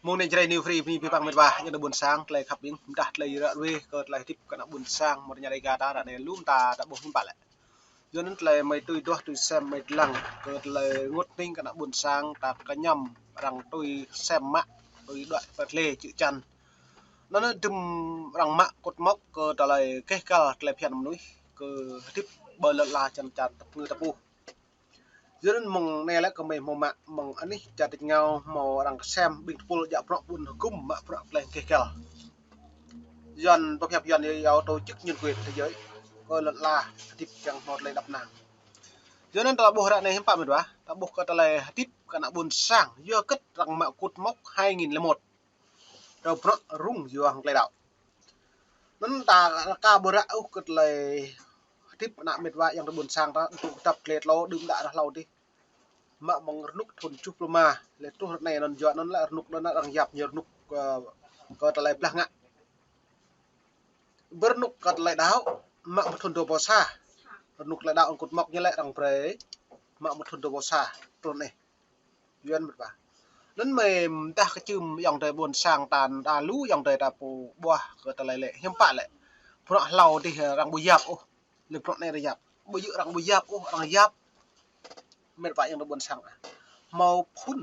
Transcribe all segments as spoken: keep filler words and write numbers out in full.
Mơ̆ng anai Jrai New Free bơni abih bang mĕt wa, ayŏng adơi ƀuôn sang, tơlơi khăp ƀing, mơdah tơlơi ră ruai kơ tơlơi hơdip kơ ană ƀuôn sang, mơ̆ng ră anai ră anai lu mơta ta ƀuh hiư̆m pă lĕ. Yua anŭn tơlơi mơi tui duah tui sem mơi lăng kơ tơlơi rơngot hning kơ ană ƀuôn sang ta kơñăm arăng tui sem mă, tui đuaĭ pơtlê čư̆ čan. Anŭn dŭm arăng mă kŭt mŏk kơ tơlơi keh kăl tơlơi phiăn mơnuih kơ hơdip ƀơi lŏn ala čan čan tơpơngư tơpŭ. Yua anŭn mơ̆ng anai lĕ kơ mơi hmâo mă mơ̆ng anih čar tač rơngiao hmâo arăng kơsem ƀing tơpul djă bruă ƀun hơgŭm mă bruă tơlơi keh kăl. Yuan pơhiăp Yuan yơh tổ chức nhân quyền thế giới kơ lŏn ala hơdip kiăng hmâo tơlơi đăp năng. Yua anŭn ta ƀuh ră anai hiư̆m pă mĕt wa, ta ƀuh kơ tơlơi hơdip kơ ană ƀuôn sang, yua hơget arăng mă kŭt mŏk hai nghìn lẻ một. Rơ̆ bruă rŭng yua hăng tơlơi đaŏ. Anŭn ta rơka ƀu ră ôh kơ tơlơi hơdip ană mĕt wa ayŏng adơi ƀuôn sang ta, tŭ kơdăp tơlơi tlâo đưm đă ră hlâo adih. Mă mơ̆ng rơnŭk thŭn tơjuh pluh rơma, lĕ truh ră anai anŭn yua anŭn lĕ rơnŭk anŭn arăng yap ñu rơnŭk, ơ, kơ tơlơi blah ngă. Ƀơi rơnŭk kơ tơlơi đaŏ, mă mơ̆ng thŭn dua rơbâo sa. Rơnŭk tơlơi đaŏ kŭt mŏk ñu lĕ arăng brơi, mă mơ̆ng thŭn dua rơbâo sa, truh anai. Yuan mĕt wa. Anŭn mơi mơdah kơčưm ayŏng adơi ƀuôn sang ta, ta lu ayŏng adơi ta pô ƀuah kơ tơlơi lĕ hiư̆m pă lĕ. Bruă hlâo adih arăng ƀu yap ôh. Lĕ bruă anai arăng yap. Ƀu djơ̆ arăng ƀu yap ôh, arăng yap. Mĕt wa ayŏng adơi ƀuôn sang. Hmâo phŭn.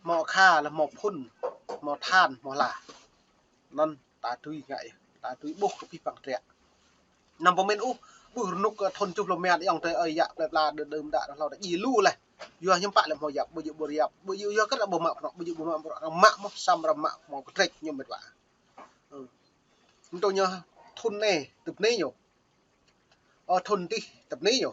Hmâo akha lĕ hmâo phŭn. Hmâo than, hmâo hla. Anŭn ta tui ngă yơh. Ta tui ƀuh kơ abih bang hơdră. Anăm pơmĭn ôh, ƀuh rơnŭk kơ thŭn tơjuh pluh rơma ayŏng adơi ơi yă plơi pla đơ đơm đă ră hlâo ta djai lu laih. Yua hiư̆m pă lĕ hmâo yap, ƀu djơ̆ ƀu yap, ƀu djơ̆ yua hơget arăng ƀu mă bruă, ƀu djơ̆ ƀu mă bruă, arăng mă mơ̆n samơ̆ arăng mă hmâo kơtrĕč ñu mĕt wa. Ơ. Anŭn tui ñu thŭn anai tơpơnai ñu. Ơ, thŭn adih tơpơnai ñu.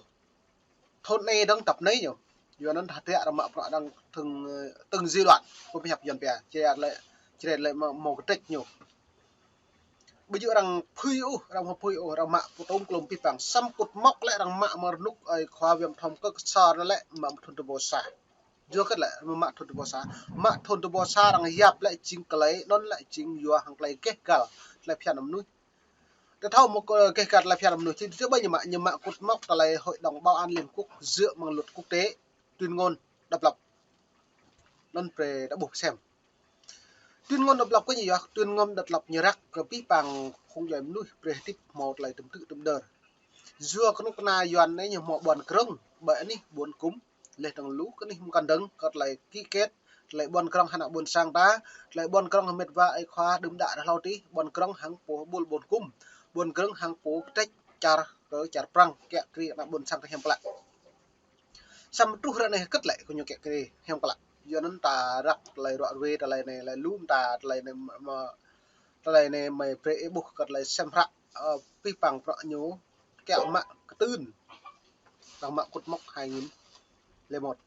Thŭn anai dơ̆ng tơpơnai ñu. Yua anŭn hơdră arăng mă bruă arăng tơ̆ng, ơ, tơ̆ng giai đoạn. Pơhiăp Yuan pia. Jrai lĕ, Jrai lĕ hmâo, hmâo kơtrĕč ñu. Ƀu djơ̆ arăng phưi ôh, arăng hmâo phưi ôh, arăng mă pơtŭm klôm abih bang. Samơ̆ kŭt mŏk lĕ arăng mă mơ̆ng rơnŭk ơi khua Viêm Thông kơ Ksor lĕ mă thŭn dua rơbâo sa. Yua hơget lĕ mă thŭn dua rơbâo sa. Mă thŭn dua rơbâo sa arăng yap lĕ jing tơlơi anŭn lĕ jing yua hăng tơlơi keh kăl tơlơi phiăn mơnuih. Ta thâo mơ̆ kơ keh kăl tơlơi phiăn mơnuih, či tơbơi ñu mă, ñu mă kŭt mŏk tơlơi Hội đồng Bảo an Liên Hợp Quốc dựa mơ̆ng luật quốc tế, tuyên ngôn độc lập. Anŭn brơi ta ƀuh sem. Tuyên ngôn độc lập kơ ñu yơh, tuyên ngôn độc lập ñu răk kơ abih bang khŏng djuai mơnuih brơi hơdip hmâo tơlơi tơm tư̆ tơm đơr. Yua kơnuk kơna Yuan anai ñu hmâo ƀuăn krơ̆ng, ƀơi anih ƀuăn hơgŭm, laih dơ̆ng lu kơ anih mơkăn dơ̆ng, kơ tơlơi ký kết, tơlơi ƀuăn krơ̆ng hăng ană ƀuôn sang ta, tơlơi ƀuăn krơ̆ng hăng mĕt wa ơi khua đưm đă ră hlâo adih, ƀuăn krơ̆ng hăng pô ƀul ƀuôn hơgŭm, ƀuăn krơ̆ng hăng pô kơtrĕč čar kơ čar Prăng, kiăng kri ană ƀuôn sang ta hiam klă. Samơ̆ truh ră anai hơget lĕ kơ ñu kiăng kri hiam klă. Yua anŭn ta răk tơlơi ră ruai tơlơi anai lĕ lu mơta tơlơi anai mă, mă, tơlơi anai mơi brơi ih ƀuh kơ tơlơi sem hră, ơ, abih bang bruă ñu kiăng mă kơtưn. Arăng mă kŭt mŏk hai nghìn lẻ một.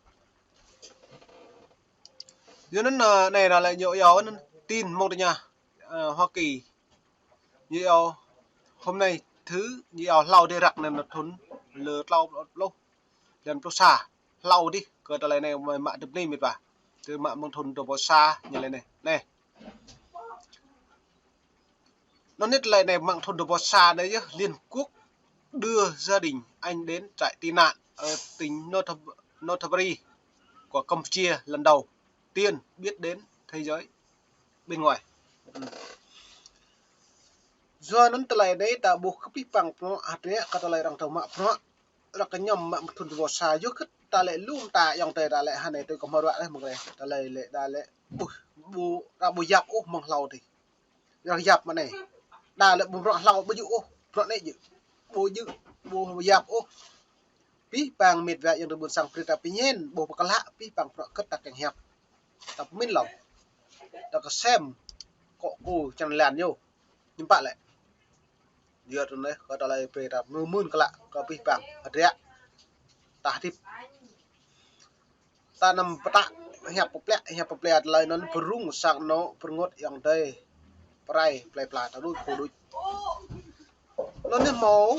Yua anŭn, ơ, anai ră lĕ ñu iâu anŭn tin mơ̆ng tơña, ơ, Hoa Kỳ. Ñu iâu hôm nay thứ, ñu iâu hlâo adih răk anŭn thŭn lơ tlâo pluh, lăn pluh sa. Hlâo adih kơ tơlơi anai mă tơpơnai mĕt wa. Tơlơi mă mơ̆ng thŭn dua rơbâo sa ñu lĕ anai. Anai. Anŭn anai tơlơi anai mơ̆ng thŭn dua rơbâo sa anai yơh Liên Hợp Quốc đưa gia đình anh đến trại tị nạn ở tỉnh Notab-, Notabari của Campuchia lần đầu tiên biết đến thế giới bên ngoài. Ư. Yua anŭn tơlơi anai ta ƀuh kơ abih bang bruă hơdră kơ tơlơi arăng tơ̆ mă bruă. Arăng kơñăm mă mơ̆ng thŭn dua rơbâo sa yua hơget ta lĕ lu mơta ayŏng adơi ta lĕ hơnai tui kơ hmâo ruă leh mơ̆ng reh. Tơlơi lĕ ta lĕ ƀuh, ƀu, arăng ƀu yap ôh mơ̆ng hlâo adih. Arăng yap mơ̆ng anai. Ta lĕ ƀu bruă hlâo ƀu djơ̆ ôh, bruă anai djơ̆. Ƀu djơ̆, ƀu yap ôh. Abih bang mĕt wa ayŏng adơi ƀuôn sang brơi ta pơñen, ƀuh pơklah abih bang bruă hơget ta kiăng hiăp. Ta pơmĭn hlâo. Ta kơsem akŏ akŏ črăn lan ñu. Hiư̆m pă lĕ. Yua anŭn lĕ kơ tơlơi brơi ta mơ̆n mơ̆n klă kơ abih bang hơdră ta hơdip. Ta anăm pơtă hiăp pơplĕ, hiăp pơplĕ tơlơi anŭn pơrŭng sang anŏ pơrơngot ayŏng adơi. Pơrai plơi pla ta đôč khô đôč. Anŭn anai hmâo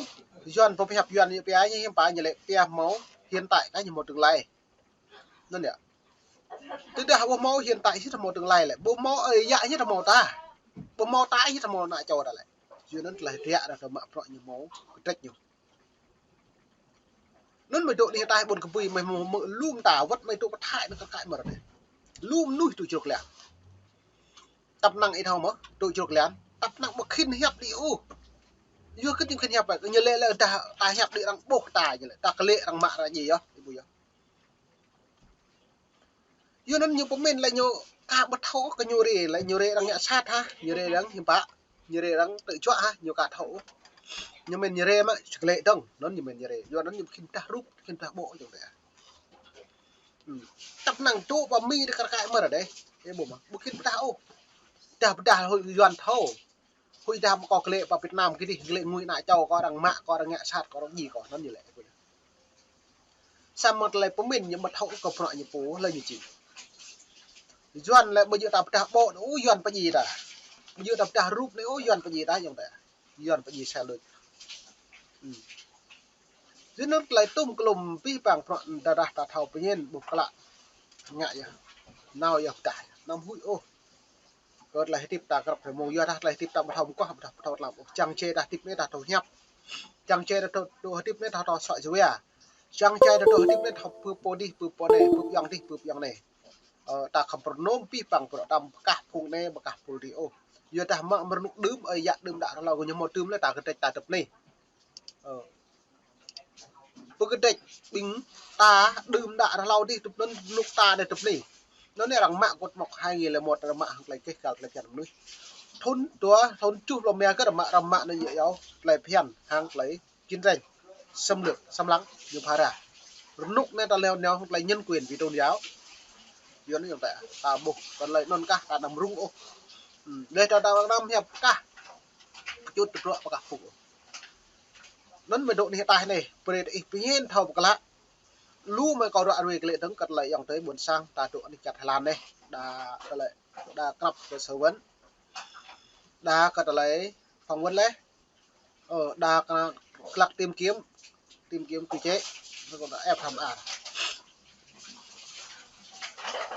Yuan pơhiăp Yuan ñu pia ñu hiư̆m pă ñu lĕ pia hmâo hiện tại kah ñu hmâo tương lai. Anŭn yơh. Tơdah ƀu hmâo hiện tại či hmâo tương lai lĕ. Ƀu hmâo ơi yă či hmâo ta. Ƀu hmâo ta či hmâo ană čô ta lĕ. Yua anŭn tơlơi hơdră ta mă bruă ñu hmâo kơtrĕč ñu. Anŭn mơ̆ dŏ anih ataih ƀôn kơbui mơ̆ mơ̆ mơ̆ lŏm ta wơ̆t mơ̆ dŏ pơthai anŭn kar kaĭ mơ̆ ră anai. Lŏm mơnuih tŭ čruk lian. Tăp năng ih thâo mơ̆, tŭ čruk lian. Tăp năng ƀu khĭn hiăp đĭ ôh. Yua kơ tŭ khĭn hiăp, ñu lĕ lĕ dah ta hiăp đĭ arăng ƀuh ta ñu lĕ, ta kơ lĕ arăng mă arăng djai yơh, ih ƀuh yơh. Yua anŭn ñu pơmĭn lĕ ñu ka ƀu thâo kơ ñu rê, lĕ ñu rê arăng ngă sat hă, ñu rê arăng hiư̆m pă, ñu rê arăng tơjuă hă, ñu ka thâo. Ñu mĭn ñu rê mă, čơklĕ dơ̆ng, anŭn ñu mĭn ñu rê. Yua anŭn ñu khĭn dah rup, khĭn dah ƀô̆ yơh dêh. Hmm. Tăp năng tŭ pơ Mi dêh kar kaĭ mơ̆ ră dêh. Ih ƀuh mơ̆, ƀu khĭn pơdah ôh. Dah pơdah hơi Yuan thâo. Hơi dah mơ̆ kâo kơ lĕ pơ Việt Nam kơ dih, kơ lĕ ngui ană čô kâo arăng mă, kâo arăng ngă sat, kâo arăng djai kâo, anŭn ñu lĕ. Samơ̆ tơlơi pơmĭn ñu ƀu thâo kơ bruă ñu pô, lĕ ñu čih. Yuan lĕ ƀu djơ̆ ta pơdah ƀô̆ anai, ôh, Yuan pơdjai ta. Ƀu djơ̆ ta pơdah rup anai, ôh, Yuan pơdjai ta, yơh ta. Yuan pơdjai sai lĕ. Hmm. Yua anŭn tơlơi tŭm klŭm abih bang bruă ta dah ta thâo pơmĭn ƀu klă ngă yơh. Nao yơh pơdah yơh. Anăm huĭ ôh. Kơ tơlơi hơdip ta krăp hơmông yua dah tơlơi hơdip ta ƀu thâo mơguah, ƀu thâo, ƀu thâo tlam ôh. Čang čê dah hơdip anai dah thâo hiăp. Čang čê dah thâo, thâo hơdip anai dah thâo sŏ jua. Čang čê dah thâo hơdip anai dah thâo pơ pô dih, pơ pô anai, pơ pơyong dih, pơ pơyong anai. Ơ, ta khŏm pơrơnôm abih bang bruă ta ƀu kah phung anai, ƀu kah phung dih ôh. Yua dah mă mơ̆ rơnŭk đưm, ơi yă đưm đă hlâo gơñu hmâo đưm lĕ ta kơdrĕč ta tơp anai. Ơ. Pơkơdrĕč ƀing ta đưm đă hlâo dih tŭp anŭn rơnŭk ta anai tŭp anai. Anŭn anai arăng mă kơt mŏk hai nghìn lẻ một arăng mă hăng tơlơi keh kal tơlơi phiăn mơnuih. Thŭn dua, thŭn tơjuh lŏm mia kơ arăng mă, arăng mă anai yơh yua tơlơi phiăn hăng tơlơi chiến tranh xâm lược, xâm lăng, ñu pha ra. Rơnŭk anai ta leo neo hăng tơlơi nhân quyền vì tôn giáo. Yua anŭn yơh ta, ta ƀuh, kơ tơlơi anŭn kah, ta anăm rŭng ôh. Hmm, dêh ta, ta anăm hiăp kah. Kơčŭt tơdruă pơkah phung ôh. Anŭn mơ̆ dŏ anih ataih anai, brơi ih pơmĭn thâo pơklă. Lu mơ̆ kâo ră ruai kơ lĕ dơ̆ng kơ tơlơi ayŏng adơi ƀôn sang ta dŏ anih čar Thái Lan anai. Đa tơlơi, đa krăp kơ Sơ Wân. Đa kơ tơlơi phỏng vấn lĕ. Ơ, đa kơ glăk tìm kiếm, tìm kiếm quy chế. Nó còn là F H M R.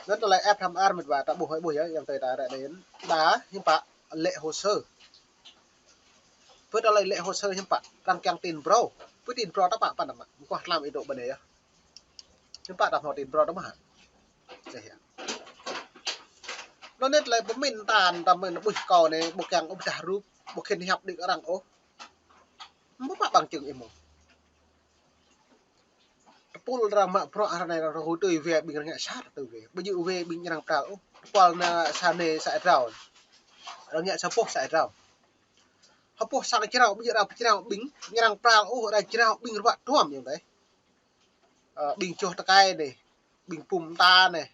Anŭn tơlơi F H M R mĕt wa ta ƀuh hơi ƀuh yơh, ayŏng adơi ta ră anai. Đa hiư̆m pă lĕ hồ sơ. Pơ tơlơi lĕ hồ sơ hiư̆m pă, arăng kiăng tin brô. Pơ tin brô ta pă păn mă, mơguah tlam ih dŏ ƀơi anai yơh. Hiư̆m pă ta hmâo tin brô ta mă hă. Dêh yơh. Anŭn anai tơlơi pơmĭn ta, ta mĭn ƀuh kâo anai, ƀu kiăng ôh pơdah rup, ƀu khĭn hiăp đĭ kơ arăng ôh. Ƀu pă bằng chứng ih mơ̆n. Tơpul arăng mă bruă ră anai arăng hơtui wai ƀing arăng ngă sat tui wai. Ƀu djơ̆ wai ƀing arăng pral ôh. Tơpul anai sa anai sa ih drao. Arăng ngă sa boh sa ih drao. Hơboh sang jrao, ƀing arăng jrao ƀing, ƀing arăng pral ôh, arăng jrao ƀing ruă duăm yơh dêh. Ơ, ƀing čoh tơkai anai, ƀing pum ta anai,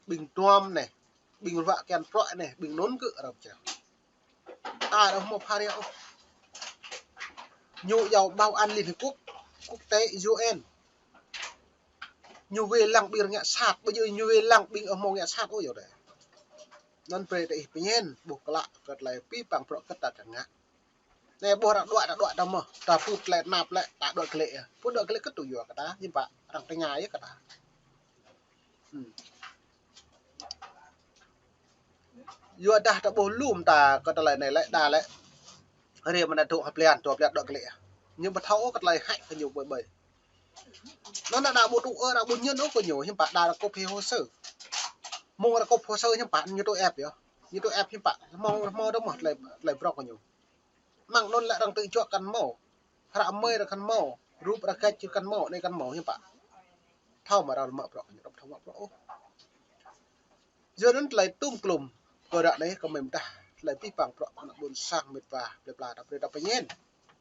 ƀing duăm anai, ƀing ruă kian pruă anai, ƀing anŭn kơ arăng jrao. Ta arăng hmâo pha ra ôh. Ñu yua Bảo an Liên Hợp Quốc, quốc tế U N. Ñu wai lăng ƀing arăng ngă sat, ƀu djơ̆ ñu wai lăng ƀing ƀu hmâo ngă sat ôh yơh dêh. Anŭn brơi ta ih pơmĭn, ƀuh klă kơ tơlơi abih bang bruă kơ ta kiăng ngă. Anai ƀuh arăng đuaĭ, ta đuaĭ ta mơ̆, ta pŭt lĕ năp lĕ, ta đuaĭ kơ lĕ yơh. Pŭt đuaĭ kơ lĕ kơ tui yua kơ ta, hiư̆m pă, arăng tơña yơh kơ ta. Hmm. Yua dah ta ƀuh lŏm ta kơ tơlơi anai lĕ, đa lĕ. Rê mơ̆n dŏ hơplian, dua plian đuaĭ kơ lĕ. Ñu ƀu thâo ôh kơ tơlơi hăi kơ ñu ƀơi ƀơi. Anŭn đa ƀu tŭ ơ, đa ƀu ñen ôh kơ ñu, hiư̆m pă đa arăng kŏp hĭ hồ sơ. Mơ̆ng arăng kŏp hồ sơ hiư̆m pă ñu tui ĕp yơh. Ñu tui ĕp hiư̆m pă. Hmâo, hmâo dơ̆ng mơ̆ tơlơi, tơlơi brŏk kơ ñu. Mơ̆ng anŭn lĕ arăng tơjuă kăn hmâo. Hră mơi arăng kăn hmâo. Rup arăng kĕč kăn hmâo, anai kăn hmâo hiư̆m pă. Thâo mơ̆ arăng mă brŏk kơ ñu, thâo mă brŏk ôh. Yua anŭn tơlơi tŭm klŭm kơ ră anai kơ mơ̆ng dah tơlơi abih bang bruă kơ ană ƀôn sang mĕt wa, plơi pla ta brơi ta pơmĭn.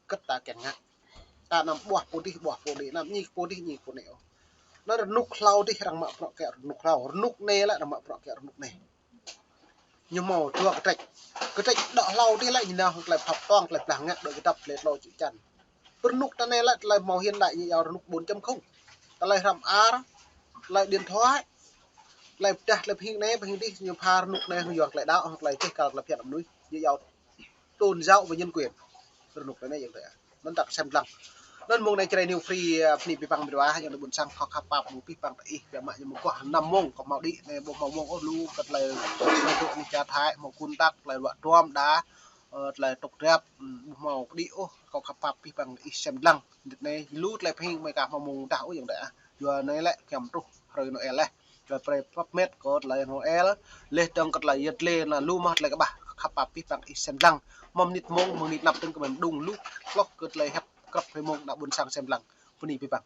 Kơ ta kiăng ngă. Ta anăm ƀuah pô dih, ƀuah pô anai, anăm ñi pô dih, ñi pô anai ôh. Anŭn rơnŭk hlâo dih arăng mă bruă kơ rơnŭk hlâo, rơnŭk anai lĕ arăng mă bruă kơ rơnŭk anai. Ñu hmâo dua kơtrĕč. Kơtrĕč đŏk hlâo dih lĕ ñu nao hăng tơlơi phap tong, tơlơi blah ngă, đuaĭ kơdăp, tơlơi tlô čư̆ čan. Pơ rơnŭk ta anai lĕ tơlơi hmâo hiện đại ñu yua rơnŭk bốn chấm không. Tơlơi hrăm ar, tơlơi điện thoại, tơlơi pơdah, tơlơi pơhing anai, pơhing dih, ñu pha rơnŭk anai hăng yua tơlơi đaŏ, hăng tơlơi keh kal tơlơi phiăn mơnuih. Ñu yua tôn giáo và nhân quyền. Rơnŭk anai yơh tơ. Anŭn ta sem lăng. Anŭn mông anai Jrai New Free, ơ, bơni abih bang mĕt wa, ayŏng adơi ƀôn sang khŏk khăp pap mơ̆ng abih bang ta ih, biă mă ñu mơguah năm mông, kâo hmâo đĭ anai, ƀu hmâo mông ôh lu kơ tơlơi, tơlơi dŏ anih čar Thái, hmâo kơntak, tơlơi ruă duăm đa, Ơ, tơlơi tŏk drap, ưm, ƀu hmâo pơđĭ ôh, kâo khăp pap abih bang ih sem lăng. Djŏp anai lu tơlơi pơhing mơi ka hmâo mông dah ôh ayŏng adơi ah. Yua anai lĕ giăm truh hrơi Noel laih. Čuai brơi pap met kơ tơlơi Noel, laih dơ̆ng kơ tơlơi yăt lĕ anŭn lu mơ̆ tơlơi kơƀah, khăp pap abih bang ih sem lăng. Mơ̆ng mơnit mông, mơ̆ng mơnit anăp dơ̆ng kơ mơi mơđung lu, hloh kơ tơlơi hiăp krăp hrơi mông ană ƀôn sang sem lăng. Bơni abih bang.